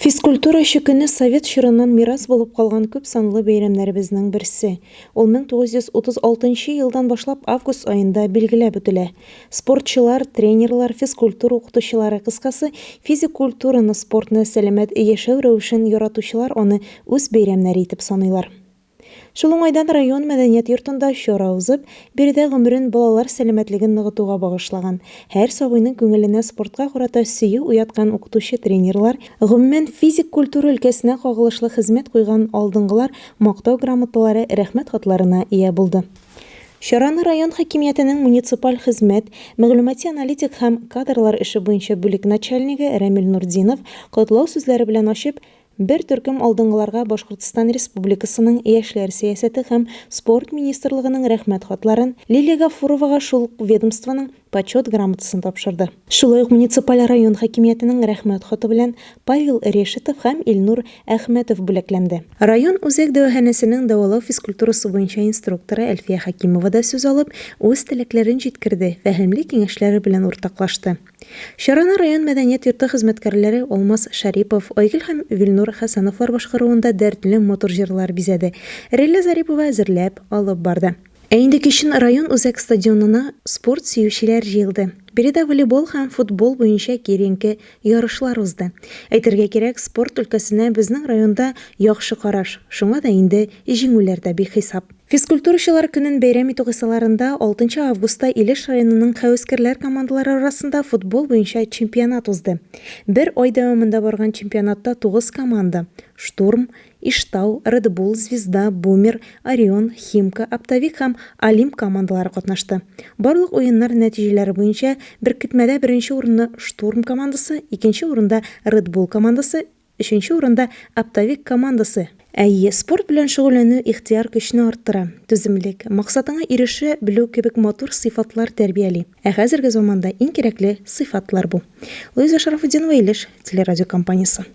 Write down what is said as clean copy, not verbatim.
Физкультурачы көне совет чорыннан мирас булып калган күп санлы бәйрәмнәребезнең берсе. Ул 1936 елдан башлап август аенда билгеләп үтелә. Спортчылар, тренерлар, физкультура укытучылары, кыскасы, физик культураны, спортны, сәламәт яшәү рәвешен яратучылар аны үз бәйрәмнәре итеп саныйлар. Шул уңайдан район мәдәният йортында чара узып, биредә гомерен балалар сәламәтлеген ныгытуга багышлаган, һәр сабыйның күңеленә спортка карата сөю уяткан укытучы-тренерлар, гомумән, физик культура өлкәсенә кагылышлы хезмәт куйган алдынгылар Мактау грамоталары, Рәхмәт хатларына ия булды. Чараны район хакимиятенең муниципаль хезмәт, мәгълүмати-аналитик һәм кадрлар эше буенча бүлек начальнигы Рәмил Нуртдинов котлау сүзләре белән ачып, Бер төркем алдынгыларга Башкортстан Республикасының Яшьләр сәясәте һәм спорт министрлыгының Рәхмәт хатларын, Лилия Гафуровага шул ук ведомствоның Почет грамотасын тапшырды. Шулай ук муниципаль район хакимиятенең Рәхмәт хаты белән Павел Решетов һәм Илнур Әхмәтов бүләкләнде. Район үзәк дәваханәсенең дәвалау физкультурасы буенча инструкторы Әлфия Хәкимова да сүз алып, үз теләкләрен җиткерде, фәһемле киңәшләре белән уртаклашты. Чараны район мәдәният йорты хезмәткәрләре Алмаз Шәрипов, Айгөл һәм Вилнур Хәсәновлар башкаруында дәртле матур җырлар бизәде. Рәйлә Зарипова әзерләп, алып барды. Ә инде кичен район үзәк стадионына спорт сөючеләр җыелды. Биредә волейбол һәм футбол буенча киеренке ярышлар узды. Әйтергә кирәк, спорт өлкәсенә безнең районда яхшы караш, шуңа да инде җиңүләр дә бихисап. Физкультурачылар көнен бәйрәм итү кысаларында алтынчы августта Илеш районының һәвәскәрләр командалары арасында футбол буенча чемпионат узды. Бер ай дәвамында барган чемпионатта тугыз команда, Штурм, Иштау, Ред Булл, Звезда, Бумер, Орион, Химка, Оптовик һәм Олимп командалары катнашты. Барлык уеннар нәтиҗәләре буенча беркетмәдә беренче урынны Штурм командасы, икенче урында Ред Булл командасы, Өченче урында, Оптовик командасы. Әйе, спорт белән шөгыльләнү ихтыяр көчне арттыра, түземлек, максатыңа ирешә белү кебек матур сыйфатлар тәрбияли. Ә хәзерге заманда иң кирәкле сыйфатлар бу. Луиза Шарафутдинова, Илеш телерадиокомпаниясе.